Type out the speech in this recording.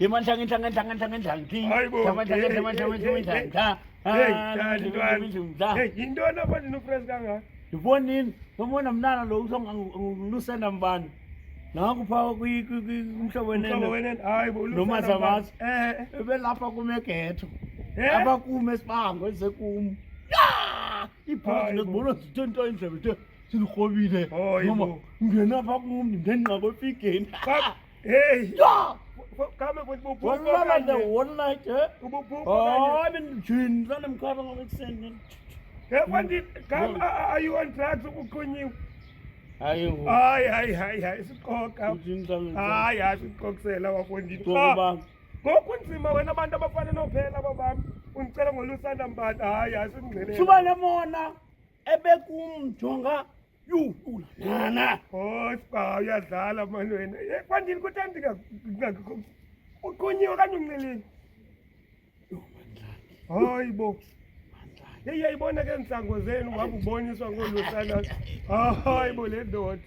Yemantlange ntlange ntlange ntlange ntlange thi. Hayi bo. Ntlange ntlange ntlange ntlange ntlange ntlange. Hey, dad, ntwana. Hey, yintoni apha ndinofresh kangaka? Ndibonini, ubona mntana lo kuthiwa nguLusanda Mbane. Nanku phaa kumhlobo wenene. Mhlobo wenene. Hayi bo, Lusanda Nomazamaza. Mbane. Eh. Ebelapha kum egetho. Eh? Apha kum esibango eze kum. Ya! Iibhozi Hayi bo. ndizibona zithe nto indlebe the zilirhobile. Hayi Mama, bo. ngena phaa kum ndingenqako efigeni. Bab- Hey. Ya! Kame futhi buphupha Walala the okanye. whole night, eh? Ubuphupha okanye. Hayi bendijini sanemkhala ngoba ekuseni. Hey, kwandi kam are you on drugs uqhunyiwe? Hayi ngoku. Hayi hayi hayi hayi siqoka. Ujini mhlawumbe. Hayi hayi siqokusela wafondini. Ngokuba Ngoku kunzima wena abantu abafana nophela aba bam. Undicela ngoLusanda Mbane. Hayi hayi singqinele. Suba nemona ebekum jonga yu nana. Oh, spa uyadlala mani wena. Eh, kwandini kutheni ndinga uqhunyiwe okanye unxilile? Hayi bo. Hey, uyayibona ke ntsango zenu uhamba uboniswa ngoLusanda. Hayi bo le ndoda.